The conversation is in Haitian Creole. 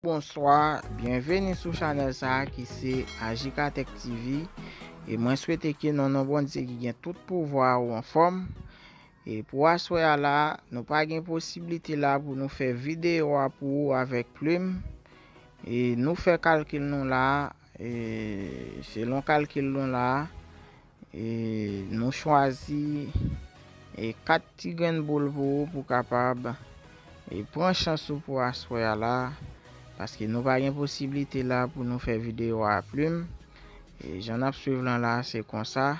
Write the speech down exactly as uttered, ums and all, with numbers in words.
Bonswa, byenveni sou chanèl sa a ki se Ajikatèk T V. E mwen swete ke nan non Bondye ki gen tout pouvwa ou anfòm. E pou aswè a la, nou pa gen posiblite la pou nou fè videyo a pou ou avèk plim. E nou fè kalkil nou la, e selon kalkil nou la, e nou chwazi e kat ti grenn boul pou ou pou kapab e pran chans ou pou aswè a la, paske nou pa gen posiblite la pou nou fè videyo a plim. E jan n ap swiv lan la, se konsa.